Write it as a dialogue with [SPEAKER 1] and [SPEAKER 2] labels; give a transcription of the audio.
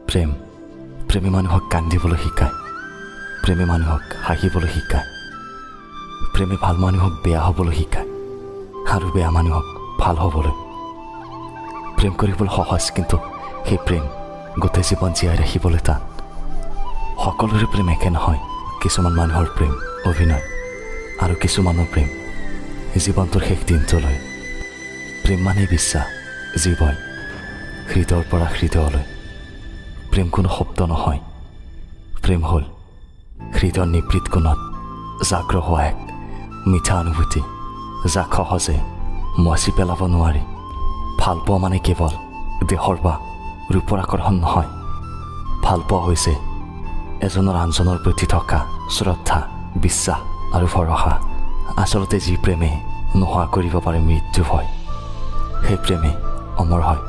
[SPEAKER 1] প্ৰেম, প্ৰেমে মানুহক কান্দিবলৈ শিকায়, প্ৰেমে মানুহক হাঁহিবলৈ শিকায়, প্ৰেমে ভাল মানুহক বেয়া হ'বলৈ শিকায় আৰু বেয়া মানুহক ভাল হ'বলৈ। প্ৰেম কৰিবলৈ সহজ, কিন্তু সেই প্ৰেম গোটেই জীৱন জীয়াই ৰাখিবলৈ টান। সকলোৰে প্ৰেম একে নহয়। কিছুমান মানুহৰ প্ৰেম অভিনয় আৰু কিছুমানৰ প্ৰেম জীৱনটোৰ শেষ দিনটোলৈ। প্ৰেম মানেই বিশ্বাস, জীৱন হৃদয়ৰ পৰা হৃদয়লৈ। প্ৰেম কোনো শব্দ নহয়, প্ৰেম হ'ল হৃদয়ৰ নিভৃত কোণত জাগ্ৰ হোৱা এক মিঠা অনুভূতি, যাক সহজে মচি পেলাব নোৱাৰি। ভালপোৱা মানে কেৱল দেহৰ বা ৰূপৰ আকৰ্ষণ নহয়। ভালপোৱা হৈছে এজনৰ আনজনৰ প্ৰতি থকা শ্ৰদ্ধা, বিশ্বাস আৰু ভৰসা। আচলতে যি প্ৰেমে নোহোৱা কৰিব পাৰে মৃত্যু ভয়, সেই প্ৰেমে অমৰ হয়।